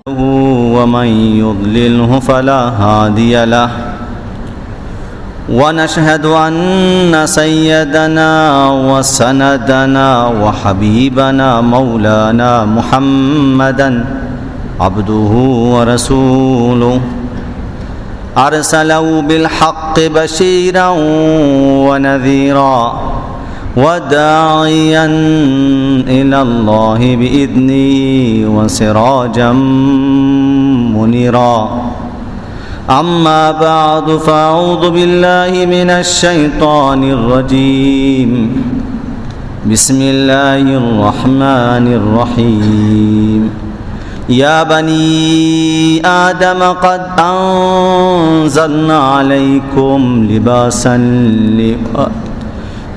ومن يضلله فلا هادي له. ونشهد أن سيدنا وسندنا وحبيبنا مولانا محمدا عبده ورسوله، أرسله بالحق بشيرا ونذيرا، وداعيا إلى الله بإذنه وسراجا منيرا. أما بعد، فأعوذ بالله من الشيطان الرجيم. بسم الله الرحمن الرحيم. يا بني آدم قد أنزلنا عليكم لباسا ل-،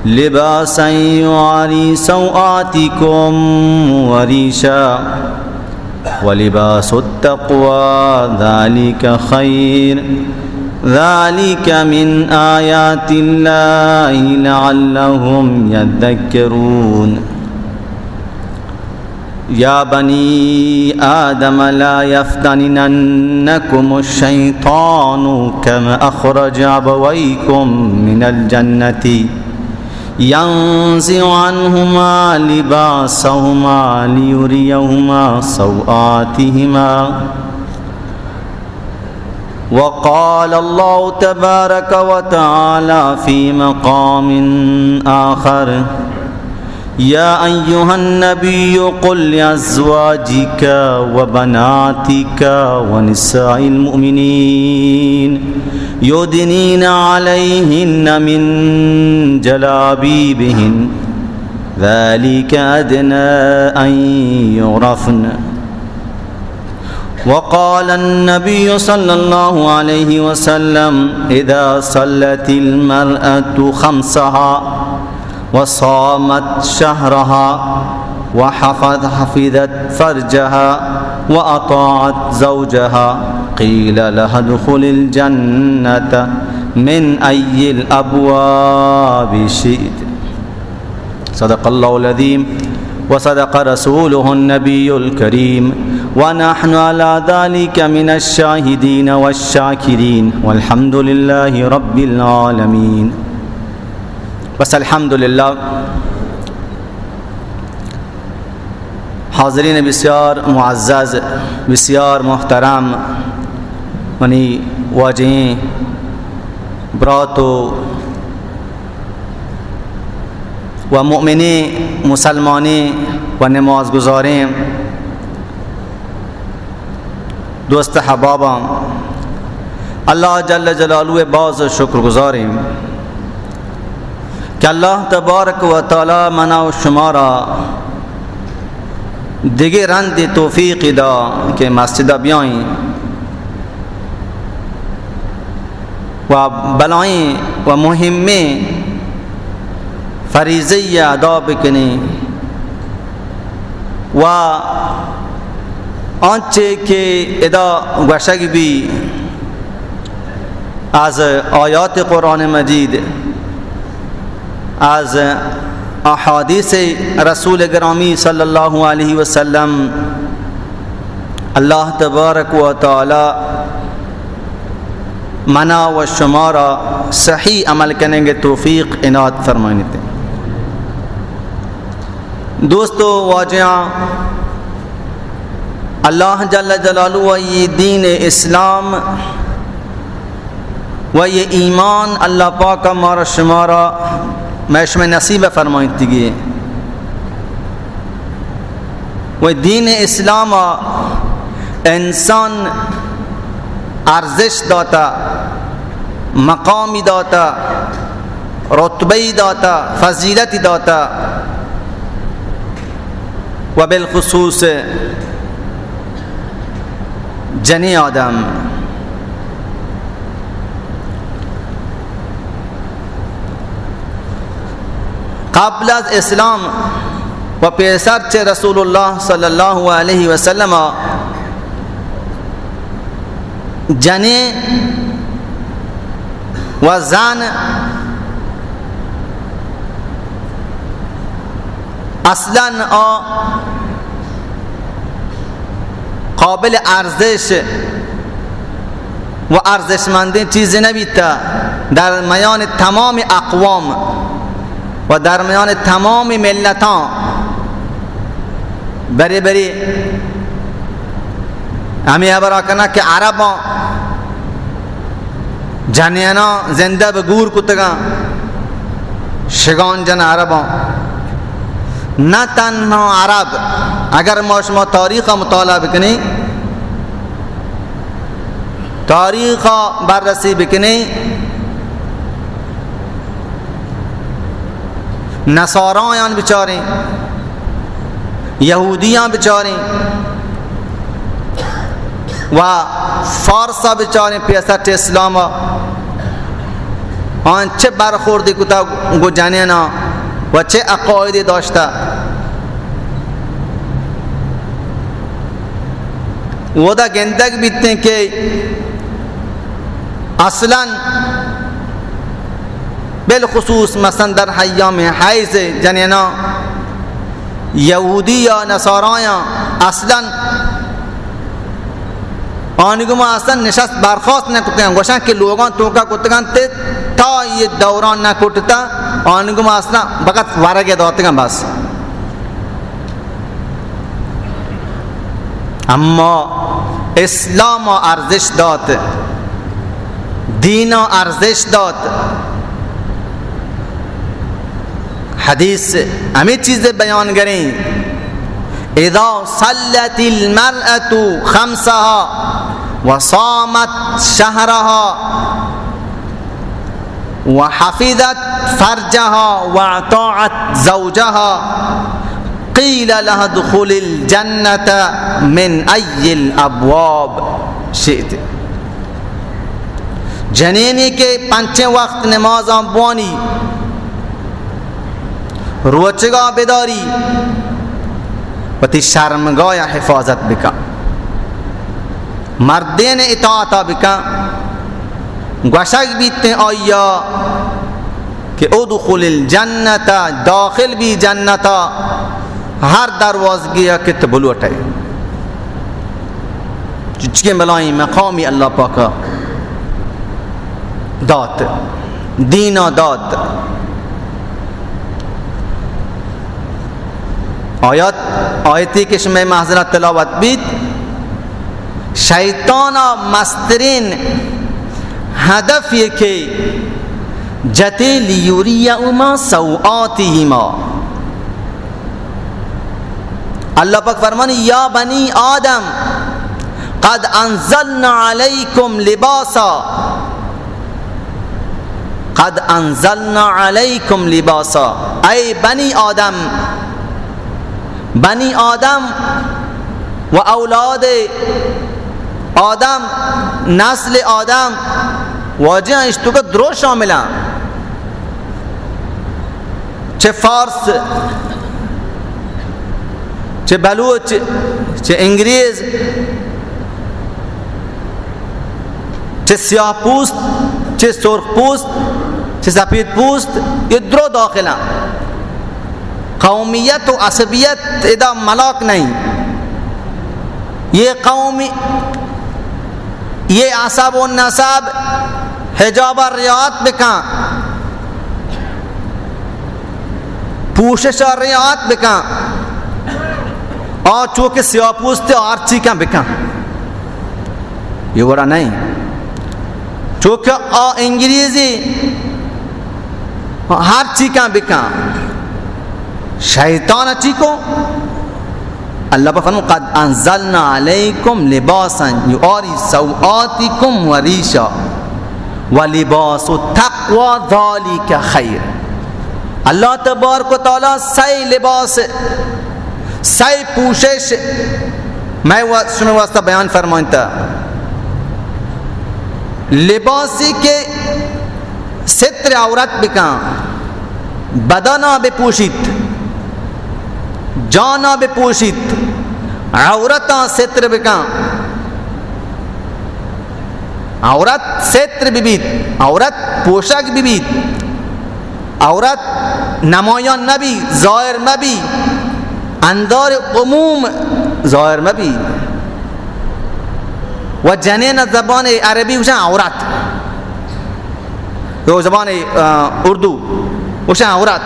لباسا يواري سوآتكم وريشا، ولباس التقوى ذلك خير، ذلك من آيات الله لعلهم يذكرون. يا بني آدم لا يفتننكم الشيطان كما أخرج أبويكم من الجنة ينزع عنهما لباسهما ليريهما سوآتهما. وقال الله تبارك وتعالى في مقام آخر: يا أيها النبي قل لأزواجك وبناتك ونساء المؤمنين يدنين عليهن من جلابيبهن، ذلك أدنى أن يعرفن. وقال النبي صلى الله عليه وسلم: إذا صلت المرأة خمسها وصامت شهرها وحفظ-، حفظت فرجها وأطاعت زوجها، قيل لها ادخل الجنة من أي الأبواب شئت. صدق الله العظيم وصدق رسوله النبي الكريم، ونحن على ذلك من الشاهدين والشاكرين، والحمد لله رب العالمين. بس الحمدللہ. حاضرین بسیار معزز، بسیار محترم، منی واجہیں برات و، و مؤمنیں، مسلمانیں و نمازگزاریں دوست احباباں، اللہ جل جلالہ ءِ باز شکر گزاریں کہ اللہ تبارک و تعالی منا و شمارا دگہ رندے توفیق دا کہ مسجد ءَ بیائیں و بلائیں و مہمیں فریضہ ءَ ادا بکنیں و آنچے کہ ادا گوشگ بی از آیات قرآن مجید، از احادیث رسول گرامی صلی اللہ علیہ وسلم، اللہ تبارک و تعالی منا و شمارا صحیح عمل کنگ ءِ توفیق عنایت فرمائینیت۔ دوستو واجہاں، اللہ جل جلالہ ءِ یہ دین اسلام و یہ ایمان اللہ پاک ءَ مارا شمارا مئے شمئے نصیب فرمائینتگی۔ و دین اسلام ءَ انسان ارزش داتا، مقامی داتا، رتبہ ای داتا، فضیلتی داتا و بالخصوص جنیں آدم۔ قبل از اسلام و پیسر چہ رسول اللہ صلی اللہ علیہ وسلم ءَ جنیں و زن اصلاً آ قابل ارزش و ارزشمندیں چیزے نہ بیتہ در میان تمام اقوام و در میان تمام ملتاں۔ برے برے ہمے ہبرا کناں کہ عرباں جنیناں زندہ بہ گور کتگاں، شگان جن عرباں۔ نہ تنہا عرب، اگر ما شما تاریخ مطالعہ بکنیں، تاریخ بررسی بکنیں، نصارایان بچاریں، یہودیاں بچاریں و فارسا بچاریں، پیسر چہ اسلاما آن چہ برخوردی کتا گو جنیناں و چہ عقائدی داشتہ۔ اودا گندگ بیتیں کہ اصلاً بالخصوص مثلاً در ایام حیض جنیناں یہودی یا نصارایاں اصلاً آنگما اصلاً نشست برخاست نہ کتگاں، گوشاں کہ لوگاں توکا کتگاں تے تا یہ دوران نہ کٹتا، آنگما اصلاً فقط ورگ داتگاں بس۔ اما اسلام ارزش دات، دین ارزش دات۔ حدیث ہمیں چیز بیان کریں، اذا صلت المرأة خمسها وصامت شهرها وحفظت فرجها وأطاعت زوجها قيل لها ادخلي الجنة من أي الأبواب شئت۔ جنینی کہ پنچیں وقت نمازاں بوانی، روچگا بداری، وتی شرمگایا حفاظت بکن، مردین اطاعتا بکن، گوشگ بیتیں آیا کہ ادخل الجنت، داخل بی جنتا ہر دروازگیا کہ تو بلوٹے۔ چچکیں بلائیں مقامی اللہ پاکا دات، دینا دات۔ آیات، آیتی کہ شمئے محضرا تلاوت بیت، شیطانا مسترین ہدف یہ کہ جتے لیوریہما سوآتہما۔ اللہ پاک فرمانی، یا بنی آدم قد انزلنا علیکم لباسا، قد انزلنا علیکم لباسا، اے بنی آدم، بنی آدم و اولاد آدم، نسل آدم، واجہ اشتوکا درو شامل ہیں۔ چہ فارس، چہ بلوچ، چہ انگریز، چہ سیاہ پوست، چہ سرخ پوست، چہ سفید پوست، یہ درو داخل ہیں۔ قومیت و عصبیت ادا ملاک نہیں۔ یہ قومی، یہ عصب و نسب حجاب رعایت بکن، پوشش رعایت بکن، آ چوکہ سیاہ پوست آ ہر چی کن بکن، یہ وڑا نہیں۔ چوکہ آ انگریزی ہر چی کن بکن، شیطان چی کو؟ اللہ پاک فرمو، قد انزلنا علیکم لباسا یواری سوآتکم و ریشا و لباس التقوی ذالک خیر۔ اللہ تبارک و تعالی سئے لباس، سئے پوشش میں وا-، شمئے واسطہ بیان فرمائنتا۔ لباسی کہ ستر عورت بکن، بدنا بپوشیت، جانا بپوشیت، عورتاں ستر بکن۔ عورت ستر ببیت، عورت پوشگ ببیت، عورت نمایان نبی، ظاہر مبی، اندار عموم ظاہر مبی۔ و جنین زبان عربی گوشن عورت، تو زبان، آ، اردو گوشن عورت.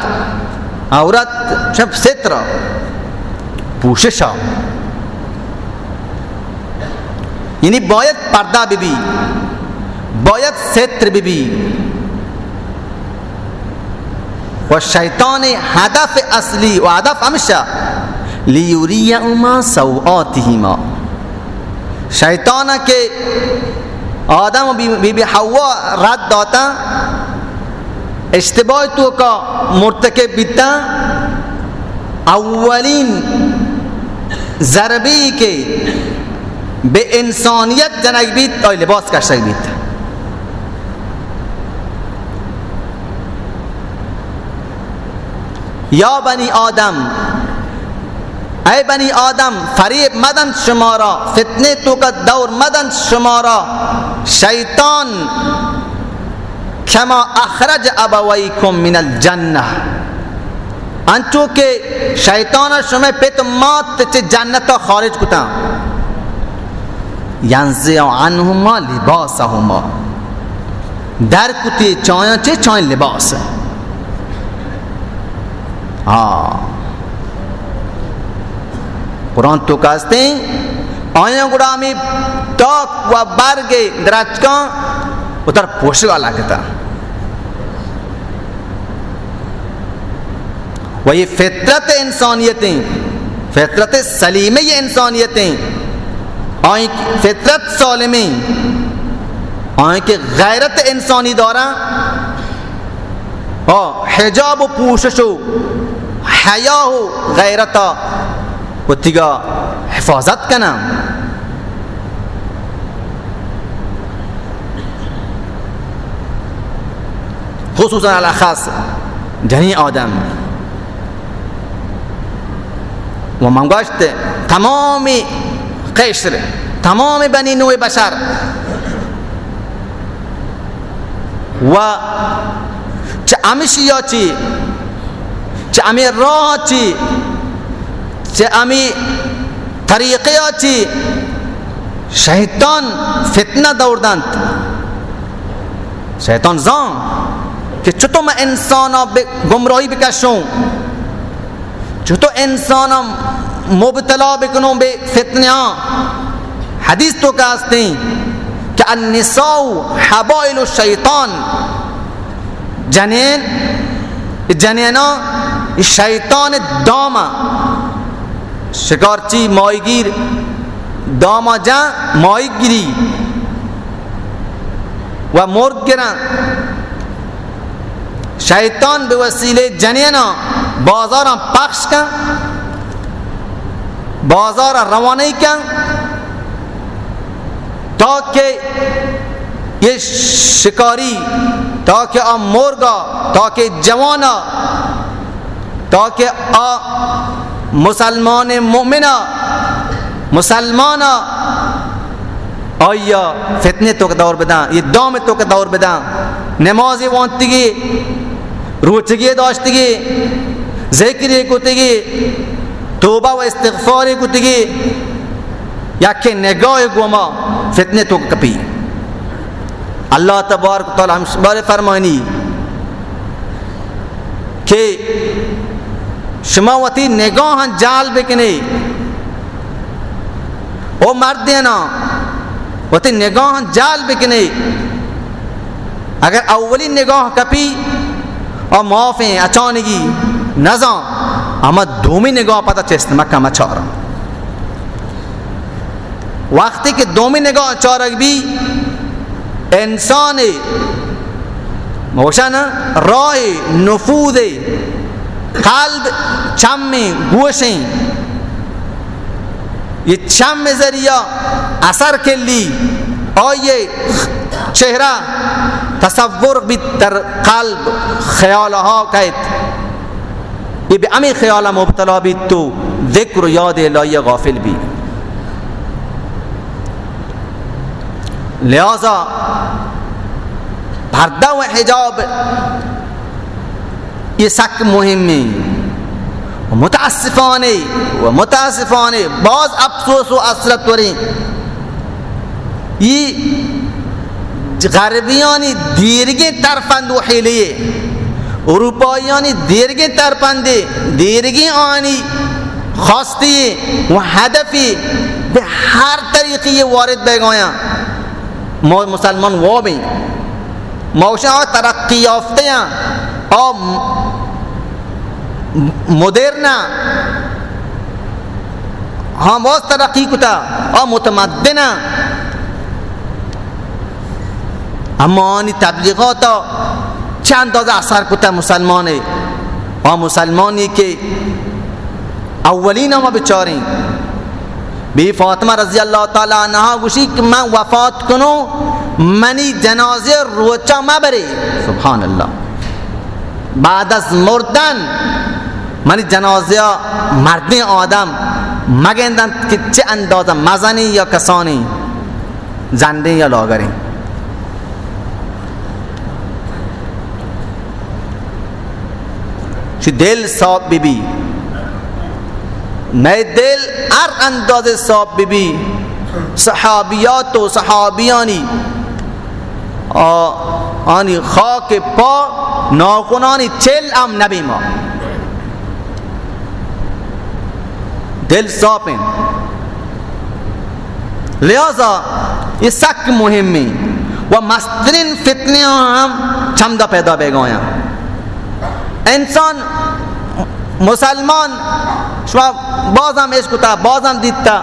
عورت شب ستر، پوشش، یعنی باید پردہ ببی، باید ستر ببی. و شیطان هدف اصلی و هدف همیشه لیوریهما سوآتهما. شیطان که آدم و بی بی، بی حوا رد داتن، اشتباه توکا مرتکب بیتن، اولین ضربه‌ای که به انسانیت جنگ بیت، آی لباس کشگ بیت. یا بنی آدم، اے بنی آدم، فریب مدن شمارا، فتنے توکا دور مدن شمارا، شیطان کما اخرج ابویکم من الجنہ، انچو کہ شیطان شمئے پت مات چہ جنت خارج کتاں، ینزع عنہما لباسہما، در کتی چایاں چہ چائیں لباس. ہاں، قرآن توکا استیں، آیاں گڑا ہمیں تاک و برگ درچکاں اتر پوشگا لگتا. و یہ فطرت انسانیت ہیں، فطرت سلیمہ انسانیت ہیں، آئی فطرت سالم ہیں، آئی کہ غیرت انسانی دارا، آ حجاب و پوشش و حیا و غیرتا وتیگا حفاظت کنن. خصوصاً الاخص جنین آدم. و من گوشت تمامی قشر، تمامی بنی نوع بشر و چہ ہمشی یا چی، چہ ہمیں راہ چی، چہ ہمیں طریقہ یا چی، شیطان فتنہ دور دنت. شیطان زان کہ چطور من انسانا بہ گمراہی بکشوں، چطور انسانا مبتلا بکنوں بہ فتنیاں. حدیث توکا استیں کہ النساء حبائل الشیطان، جنین، جنینا شیطان داما، شکارچی ماہیگیر داما جا ماہیگیری و مرگ گرن. شیطان بہ وسیلہ جنینا بازاراں پخش کن، بازارا روانہ کن، تاکہ یہ شکاری، تاکہ آ مرگا، تاکہ جوانا، تاکہ آ مسلمان مومنا، مسلمانا، آئیا فتنے توکا دور بدن، یہ دام توکا دور بدن. نمازی وانتگی، روچگی داشتگی، ذکری کتگی، توبہ و استغفاری کتگی، یکے نگاہ گوما فتنے توکا کپی. اللہ تبارک و تعالی ہمش بارے فرمانی کہ شما وتی نگاہاں جال بکنے. او مردینا، وتی نگاہاں جال بکنے. اگر اولی نگاہ کپی، او معافیں اچانگی نزان، اما دومی نگاہ پدا چست مکہ مچارا. وقتی کہ دومی نگاہ چارگ بی، انسان موشن راہ نفوذ قلب چمیں گوشیں، یہ چم ذریعہ اثر کلی، آئیے چہرہ تصور بیت در قلب، خیالها کئیت. یہ بہ ہمیں خیال مبتلا بیت تو ذکر و یاد الہی غافل بی. لہذا پردہ و حجاب یہ سک مہمیں. و متاسفانہ، و متاسفانہ باز افسوس و حسرت وریں ای غربیانی دیرگیں ترفند و حیلے، اروپاییانی دیرگیں ترفندے، دیرگیں آنی خواستی و ہدفی بہ ہر طریقی وارد بیگایاں۔ ما مسلمان وابیں، ما گوشاں آ ترقی یافتہ آں، آ م-، مدرن آں، ہاں باز ترقی کتا، آ متمدن آں۔ اما آنی تبلیغات چند اندازہ اثر کتا مسلمانے، آ مسلمانی کہ اولین ہما بچاریں۔ بی فاطمہ رضی اللہ تعالی عنہا گوشی کہ من وفات کنوں، منی جنازے روچا مبرے۔ سبحان اللہ۔ بعد از مردن منی جنازے مردیں آدم مگندنت کہ چہ اندازہ مزنی یا کسانی زنڈیں یا لاگریں۔ چی دل صاف بی بی۔ مئے دل ہر اندازے صاف بی بی، صحابیات و صحابیانی آ، آنی خاک پا ناخنانی چل ہم نبی ما۔ دل صاف ہیں۔ لہذا یہ سک مہم ہیں و مسترین فتنے ہم چمدا پیدا بیگایاں۔ انسان مسلمان، شما باز ہم اشکتا، باز ہم دیتا،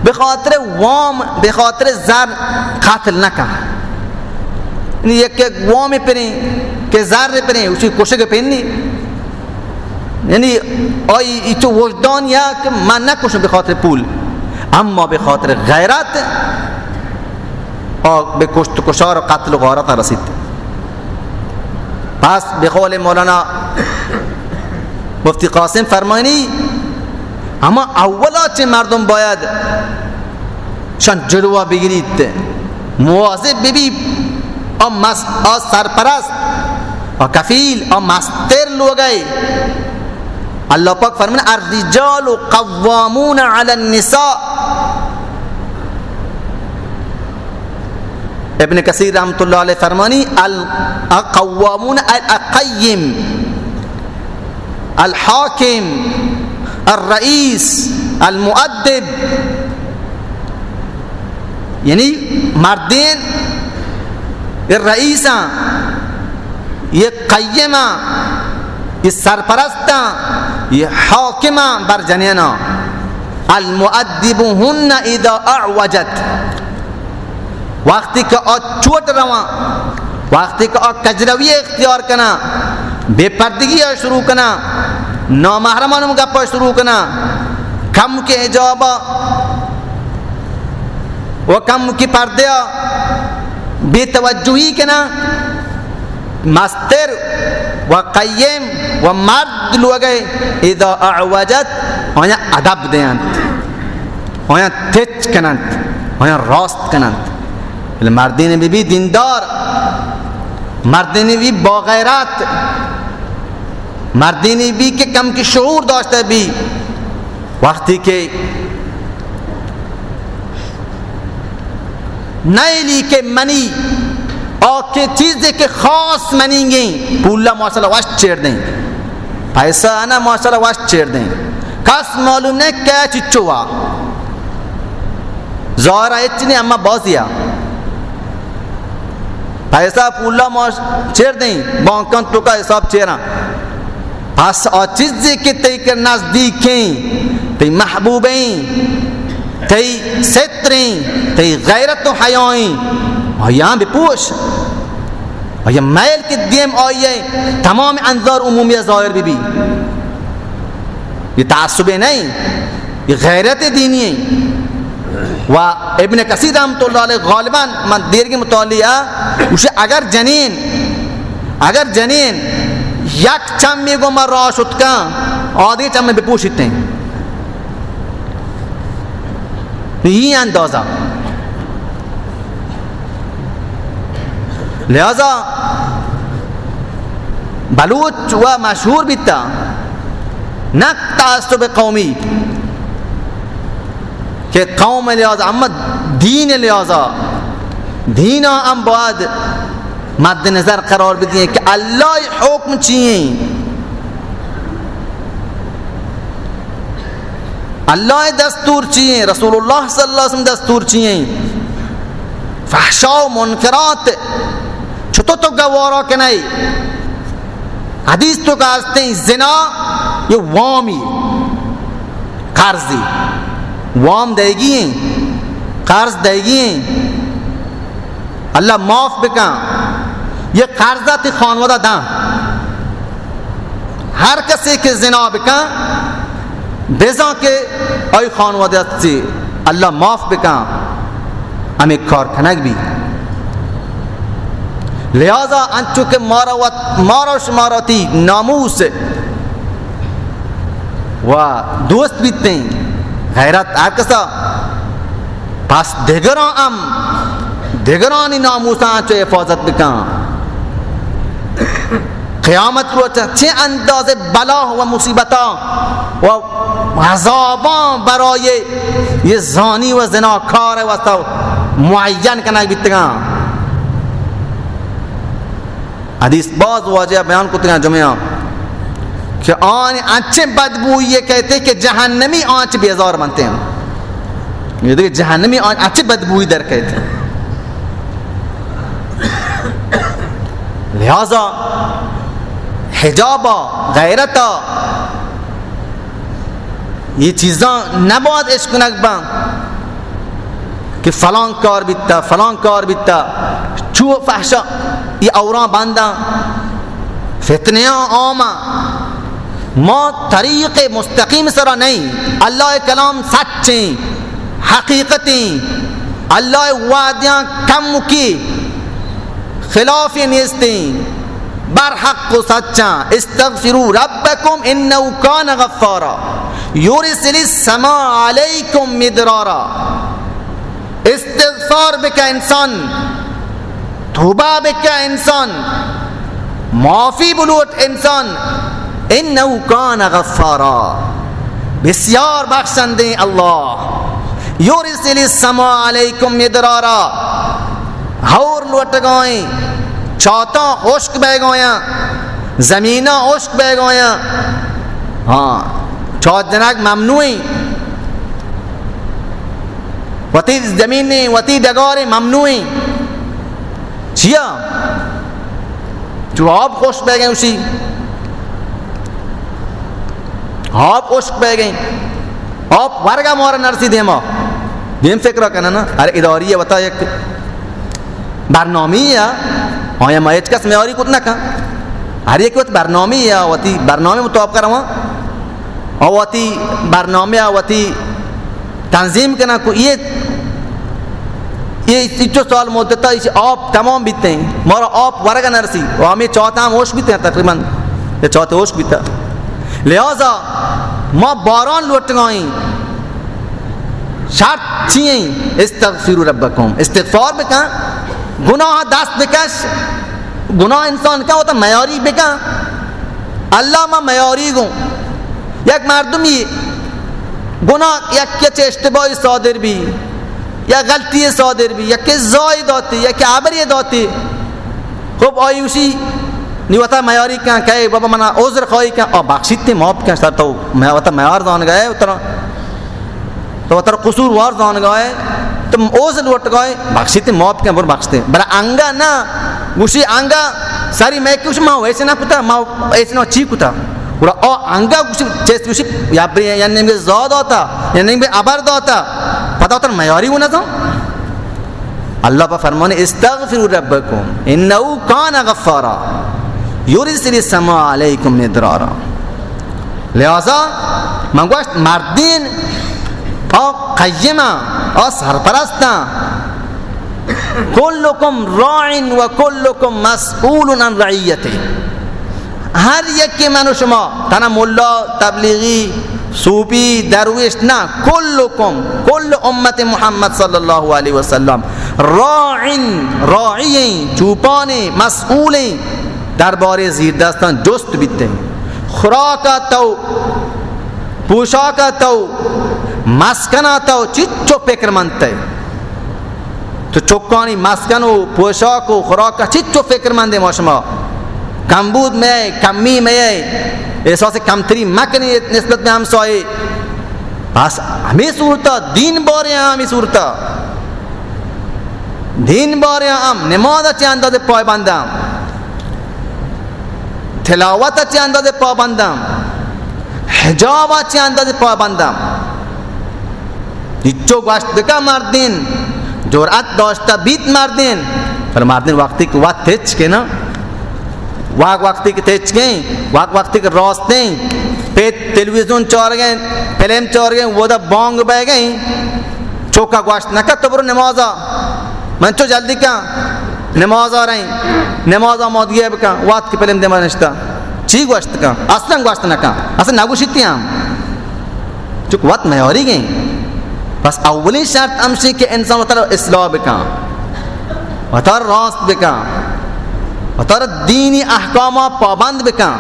بہ خاطر وام، بہ خاطر زر قتل نہ کن۔ یعنی یک یک وام پریں کہ زر پریں، اسی کشگ پنی۔ یعنی آئی ایچو وجدان یا کہ من نہ کشوں بہ خاطر پول، اما بہ خاطر غیرت آ بہ کشت و کشار و قتل و غارت رسیت۔ پس بہ قول مولانا مفتی قاسم فرمائنی، ہما اولا چہ مردم باید شان جلوہ بگریت، مواظب ببی، آ مس-، آ سرپرست، آ کفیل، آ مستر لوگئے۔ اللہ پاک فرمائنی، الرجال قوامون علی النساء۔ ابن کثیر رحمت اللہ علیہ فرمانی، ال-، القوامون، القیم، الحاکم، الرئیس، المؤدب، یعنی مردین، یہ رئیساں، یہ قیماں، یہ سرپرستاں، یہ حاکماں بر جنیناں۔ المؤدبهن اذا اعوجت، وقتی کہ آ چوٹ رواں، وقتی کہ آ کجروی اختیار کناں، بے پردگی آ شروع کناں، نامحرمان گپا شروع کناں، کم کے حجابا و کم کے پردیا بے توجہی کناں، مستر و قیم و مرد لوگئے اذا اعوجت، آیاں ادب دینت، آیاں تچ کننت، آیاں راست کننت۔ بلے مردین بی بی دیندار، مردین بی با غیرت، مردین بی کہ کم کی شعور داشتہ بی، وقتی کہ نئیلی کہ منی، آ کہ چیزے کہ خاص منیگیں، پولا ماشاءاللہ وش چیر دیں، پیسہ انا ماشاءاللہ وش چیر دیں، کس معلوم نہیں کہ چچو وا، ظاہر ہے ہچ نہیں، اما بازیا۔ پیسہ پولا ما چیر دیں، بانکاں توکا حساب چیراں۔ پس آ چیزے کہ تئی کہ نزدیکیں، تئی محبوبیں، تئی ستریں، تئی غیرت و حیائیں، آیاں بپوش۔ آیا میل کہ دیم آئیے تمام انظار عمومی ظاہر بی بی۔ یہ تعصبے نہیں، یہ غیرت دینی ہے۔ و ابن کثیر رحمت اللہ علیہ غالباً من دیرگی مطالعہ گوشے اگر جنین، اگر جنین یک چمی گو ما راہ شت کن، آدگہ چمی بپوشیت ہیں۔ یہ اندازہ۔ لہذا بلوچ و مشہور بیتا، نہ تعصب قومی کہ قوم لحاظ، اما دین لحاظا، دینا ہم باید مد نظر قرار بدییں کہ اللہ حکم چی ایں، اللہ دستور چی ایں، رسول اللہ صلی اللہ علیہ وسلم دستور چی ایں، فحشا و منکرات چطور تو گوارا کنئے۔ حدیث توکا ہستیں زنا یہ وامی، قرضی، وام دئیگی ایں، قرض دئیگی ایں۔ اللہ معاف بکن، یہ قرضہ تی خانوادہ داں۔ ہر کسے کہ زنا بکن، بزاں کہ آئی خانوادہ تی اللہ معاف بکن، ہمیں کار کنگ بی۔ لہذا انچو کہ مارا وت، مارا و شمارا وتی ناموس و دوست بیتیں، غیرت ہر کسا، پس دگراں ہم، دگرانی ناموساں چو حفاظت بکن۔ قیامت روچ چہ اندازے بلا و مصیبتاں و عذاباں برای یہ زانی و زناکار واسطہ معین کنگ بیتگاں۔ حدیث باز واجہ بیان کتگاں جمعہ کہ آن انچیں بدبوئی کہتے کہ جہنمی آنچ بیزار بنتے ہیں۔ یہ دیکھیں جہنمی آنچ انچیں بدبوئی در کہتے ہیں۔ لہذا حجابا، غیرتا، یہ چیزاں نباید اشکنگ بن کہ فلان کار بیتا، فلان کار بیتا، چو فحشا یہ اوراں بنداں، فتنیاں عاماں۔ ما طریق مستقیم سرا نہیں، اللہ کلام سچیں، حقیقتیں، اللہ وعدیاں کم کی خلاف نیستیں، برحق و سچاں۔ استغفروا ربکم انه کان غفارا یرسل السماء علیکم مدرارا۔ استغفار بکا انسان، توبہ بکا انسان، معافی بلوٹ انسان، انه کان غفارا، بسیار بخشندیں اللہ۔ یرسل السماء علیکم مدرارا، ہور لوٹگائیں، چاتاں خشک بیگایاں، زمیناں خشک بیگایاں۔ ہاں، چات جنگ ممنوعیں۔ وتی زمینیں، وتی ڈگاریں ممنوعیں۔ چیا؟ چو آپ خشک بیگیں اسی۔ آپ خشک بیگیں۔ آپ ورگا مارا نرسی دیما۔ دیم فکر کننا۔ ہر اداری وتا یک برنامہ یا آیا ما ہچ کس میاری کت نہ کن۔ ہر یک وت برنامہ یا وتی برنامہ مطابق رواں۔ او وتی برنامہ یا وتی تنظیم کناں کہ یہ، یہ چو سال مدتا ایشی آپ تمام بیتے ہیں، مارا آپ ورگا نرسی، و ہمیں چاہتا ہم ہوش بیتے ہیں، تقریباً یہ چاہتے ہوش بیتا۔ لہذا ما باران لوٹگائیں، شرط چی ہیں؟ استغفروا ربکم، استغفار بکن، گناہ دست بکش، گناہ انسان کن وتا میاری بکن، اللہ ما میاری گوں۔ یک مردمی گناہ یک چہ اشتباہی صادر بی، یا غلطی صادر بی، یا کہ زائی داتی، یا کہ عبری داتی، خب آئی اسی نی وتا میاری کن کہ بابا منا عذر خواہی کن، آ بخشیت، معاف کن، سر تو میں وتا میار زان گئے اتنا تو وتر قصور وار زانگائے، تو اوز لوٹگائے، بخشیت، معاف کن، بر بخشتے۔ بلا انگا نہ، گوشی انگا ساری میں کچھ ما ویسے نہ کتا، ما ایسے نہ چی کتا۔ گڑا او انگا گوشی چیز گوشی یا بری یا نیمگے زاد آتا، یا نیمگے ابر داتا، پتہ وتر میاری وہ نہ زان۔ اللہ پہ فرمانے، استغفروا ربکم انه کان غفارا یرسل السماء علیکم مدرارا۔ لہذا من گوشت، مردین آ قیماں، آ سرپرستاں، کلکم راع و کلکم مسئول عن رعیته۔ ہر یکے من و شما، تنا ملا، تبلیغی، صوفی، درویش، نہ، کلکم، کل امت محمد صلی اللہ علیہ وسلم، راع، راعی ایں، چوپان ایں، مسئول ایں، دربارے زیر دستان جست بیتے۔ خوراکا تو، پوشاکا تو، مسکنا تو، چچو فکر منتے۔ تو چکانی مسکن و پوشاک و خوراک ءَ چچو فکرمندیں ما شما؟ کمبود مئے، کمی مئے، احساس کمتری مکنیت نسبت بہ ہمسائے. بس ہمے صورت ءَ دین بارے ہم ہمے صورت ءَ. دین بارے ہم نماز ءَ چہ اندازے پائبنداں، تلاوت ءَ چہ اندازے پابنداں، حجاب ءَ چہ اندازے پابنداں. ہچو گوشت بکن مردین، جرأت داشتہ بیت مردین، پر مردین وقتی کہ وت تچکیں نا، واک وقتی کہ تچکیں، واک وقتی کہ راستیں، پہ تلویزیون چارگیں، فلم چارگیں، ودا بانگ بیگیں، چوکا گوشت نکت تو برو نمازا، من چو جلدی کن، نمازا رئیں، نمازا مادگی بکن، وقت کہ فلم دیما نشتہ، چی گوشت کن؟ اصلاً گوشت نکن، اصلاً نگوشیتی ہم. چونکہ وت میاریگیں. پس اولین شرط ہمشی کہ انسان وتارا اصلاح بکن، وتارا راست بکن، وتارا دینی احکاما پابند بکن.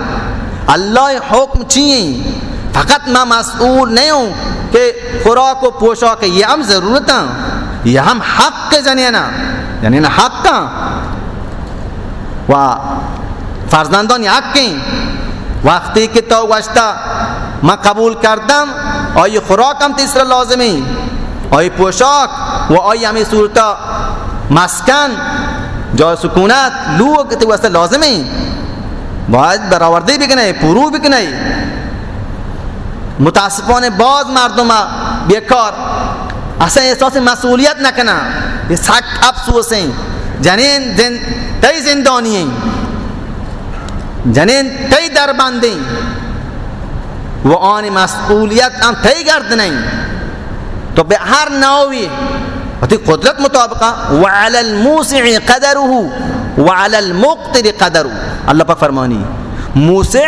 اللہ حکم چی ایں؟ فقط من مسئول نیوں کہ خوراک و پوشاک، یہ ہم ضرورتاں، یہ ہم حق جنینا، جنین حقاں. و فرزندانی حق ایں. وقتی کہ تو گوشتہ من قبول کردم، آئی خوراک ہم تئی سرا لازمیں، آئی پوشاک و آئی ہمے صورتا مسکن، جای سکونت، لوگ تئی واسطہ لازمیں، باید برآوردہ بکنئے، پورو بکنئے. متاسفانہ باز مردم بیکار، اصلاً احساس مسئولیت نکناں. یہ سک افسوس ایں. جنین زن-، تئی زندانی ایں، جنین تئی دربند ایں، و آنی مسئولیت ہم تئی گردن ایں. تو بہ ہر نوعی وتی قدرت مطابقا، وعلی الموسع قدره وعلی المقتر قدره. اللہ پاک فرمانی، موسع،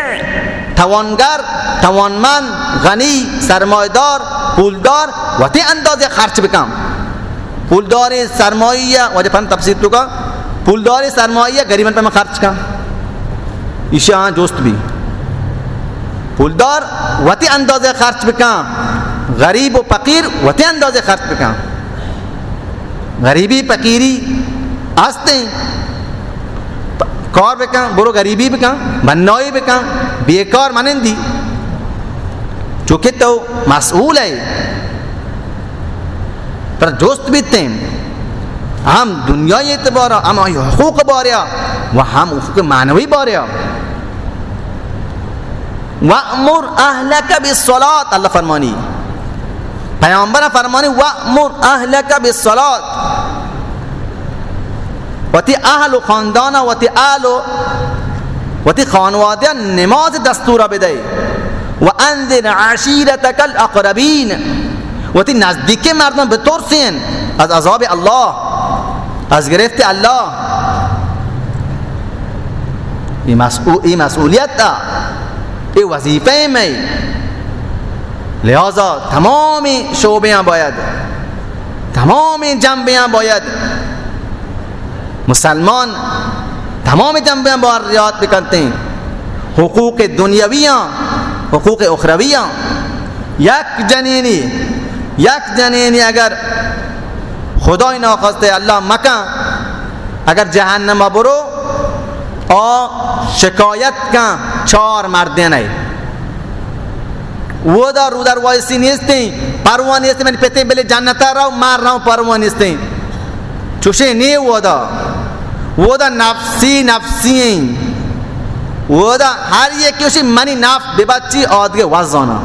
توانگر، توانمند، غنی، سرمایہ دار، پولدار، وتی اندازے خرچ بکن. پولداری سرمایہ، واجہ پن تفسیر تو کا، پولداری سرمایہ غریبن پہ من خرچ کن. ایشاں جست بی. پولدار وتی اندازے خرچ بکن، غریب و فقیر وتی اندازے خرچ بکن. غریبی فقیری ہستیں، پ-، کار بکن، برو غریبی بکن، بنائی بکن، بیکار منندی، چونکہ تو مسئول ئے. پر جست بیتیں، ہم دنیای اعتبارا، ہم آئی حقوق باریا و ہم حقوق معنوی باریا. وأمر أهلك بالصلاة، اللہ فرمانی، پیامبر فرمانی، وأمر أهلك بالصلاة، وتی اہل و خاندان، وتی اہل و وتی خانوادہ نماز دستور بدے. وأنذر عشيرتك الأقربين، وتی نزدیکیں مردم بترسین از عذاب اللہ، از گرفت اللہ. یہ مسئو-، یہ مسئولیت تا، یہ وظیفہ میں. لہذا تمامی شعبیاں باید، تمامی جنبیاں باید مسلمان تمامی جنبیاں باید رعایت بکنتیں. حقوق دنیاویاں، حقوق اخرویاں. یک جنینی، یک جنینی اگر خدای ناخواستے اللہ مکن، اگر جہنم برو، آ شکایت کن چار مردین ءَ. اودا رودروایسی نیستیں، پرواہ نیستیں، منی پتیں بلے جنتا رو، من رو، پرواہ نیستیں. چوشیں نی اودا. اودا نفسی نفسی ایں. اودا ہر یکی گوشی منی نفس ببچی، آدگہ وزانا.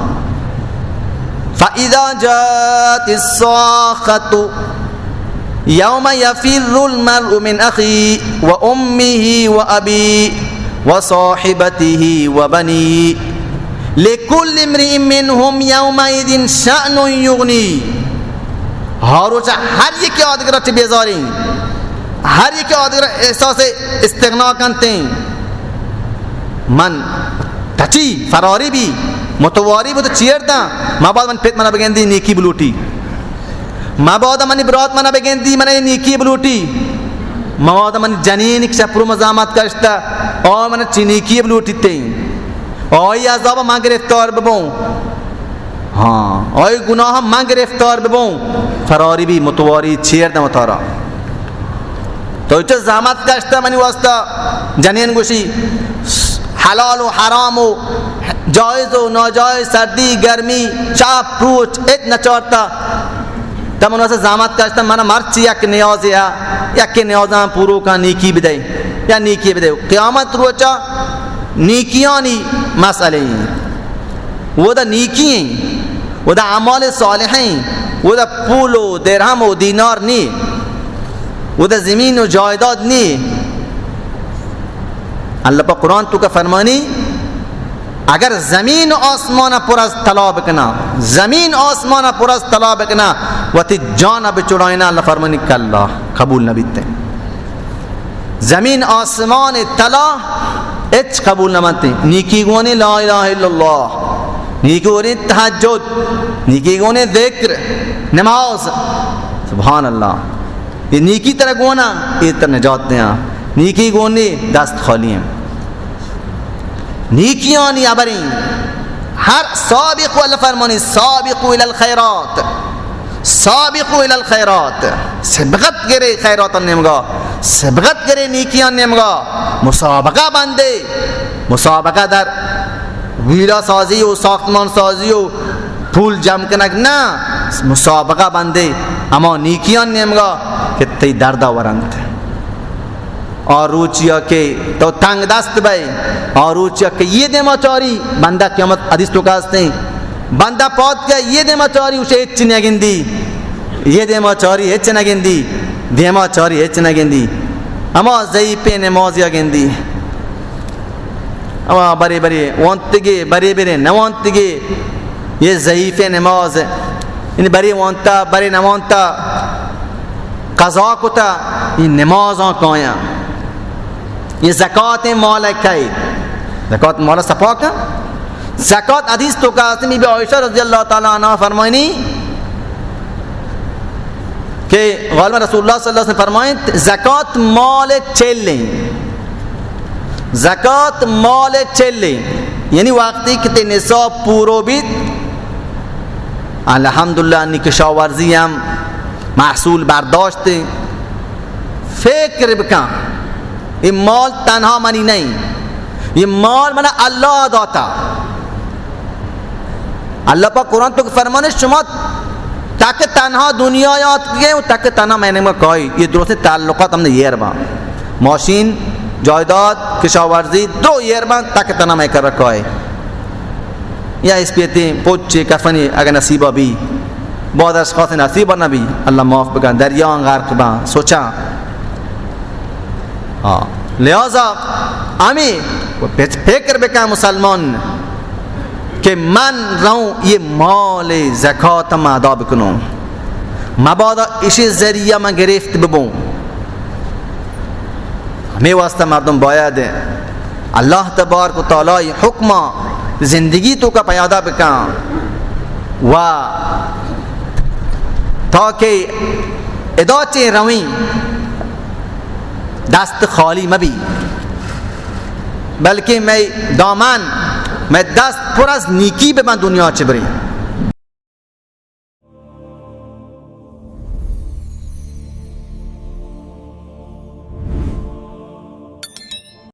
فإذا جاءت الصاخة يوم يفر المرء من أخيه وأمه وأبيه وصاحبته وبنيه لكل امرئ منهم يومئذ شأن يغنيه. ہر روچ ہر یکی آدگرا چہ بیزاریں، ہر یکی آدگرا احساس استغنا کنتیں. من تچی فراری بی، متواری بو تو چیر داں، مبادا من پت منا بگندی نیکی بلوٹی. مبادا منی برات منا بگندی، منا یہ نیکی بلوٹی. مبادا منی جنین یک شپرو مزامت کشتا، آ منا چی نیکی بلوٹی تیں. آئی عذاب من گرفتار ببوں. ہاں، آئی گناہ من گرفتار ببوں. فراری بی، متواری چیر داں وتارا. تو چہ زحمت کشتہ منی واسطہ، جنین گوشی، حلال و حرام و جائز و ناجائز، سردی، گرمی، شپ، روچ، ہچ نچارتہ۔ تو من واسطہ زحمت کشتہ، من مرچی یک نیازے آ، یک نیازاں پورو کن، نیکی بدے، یا نیکی بدے۔ قیامت روچا نیکیانی مسئلہ ایں۔ اودا نیکی ایں، اودا اعمال صالح ایں، اودا پول و درہم و دینار نی، اودا زمین و جائیداد نی۔ اللہ پاک قرآن توکا فرمانی، اگر زمین و آسمان پر از طلا بکنا، زمین آسمان پر از طلا بکنا، وتی جان بچڑائنا، اللہ فرمانی، کلا، قبول نبیتے۔ زمین آسمان طلا ہچ قبول نہ بنت۔ نیکی گونی لا الہ الا اللہ، نیکی گونی تہجد، نیکی گونی ذکر، نماز۔ سبحان اللہ۔ یہ نیکی ترا گونا، یہ ترا نجات دیاں۔ نیکی گونی، دست خالی ہیں۔ نیکیانی ابریں۔ ہر سابقوا، اللہ فرمانی، سابقوا الی الخیرات، سابقوا الی الخیرات، سبقت گرے خیراتان نیمگا، سبقت گرے نیکیان نیمگا۔ مسابقہ بندے، مسابقہ در ویلا سازی و ساختمان سازی و پول جمع کنگ نہ، مسابقہ بندے ہما نیکیان نیمگا کہ تئی دردا ورنت۔ آ روچیا کہ تو تنگ دست بئے، آ روچیا کہ یہ دیما چاری، بندہ قیامت حدیث توکا ہستیں، بندہ پاد کہ یہ دیما چاری، اسے ہچ نگندی، یہ دیما چاری ہچ نگندی، دیما چاری ہچ نگندی، ہما ضعیفیں نمازیا گندی۔ اما برے برے وانتگے، برے برے نہ وانتگے، یہ ضعیفیں نماز۔ یعنی برے وانتا، برے نہ وانتا، قضا کتا، یہ نمازاں کایاں۔ یہ زکات مال کئے؟ زکات مال سپا کن۔ زکات حدیث توکا ہستیں، بی بی عائشہ رضی اللہ تعالی عنہا فرمائنی، کہ غالباً رسول اللہ صلی اللہ علیہ وسلم فرمائیں، زکات مال چلیں، زکات مال چلیں، یعنی وقتی کہ تے نصاب پورو بیت، الحمدللہ، نی کشاورزی ہم محصول برداشت، فکر بکن، یہ مال تنہا منی نہیں، یہ مال منا اللہ داتا۔ اللہ پاک قرآن توکا فرمانے، شما تک تنہا دنیا یاد کئے و تک تنہا میں نے کائی، یہ درست تعلقات ہم نے یہ ربا۔ ماشین، جائیداد، کشاورزی، درو یہ ربا، تک تنہا میں کر کائی۔ یا اسپیتیں پوچے کفنے اگر نصیبہ بی، بعض اشخاص نصیبہ نبی، اللہ معاف بکن، دریان غرق بان، سوچاں۔ ہاں، لہذا ہمیں فکر بکن مسلمان کہ من رہوں یہ مال زکات ہم ادا بکنوں، مبادا اشی ذریعہ من گرفت ببوں۔ ہمیں واسطہ مردم باید اللہ تبارک و تعالی حکمہ زندگی توکا پیادہ بکن و تاکہ ادا چے رویں دست خالی مبی، بلکہ میں دامن، میں دست پر از نیکی ببن دنیا چہ بریں۔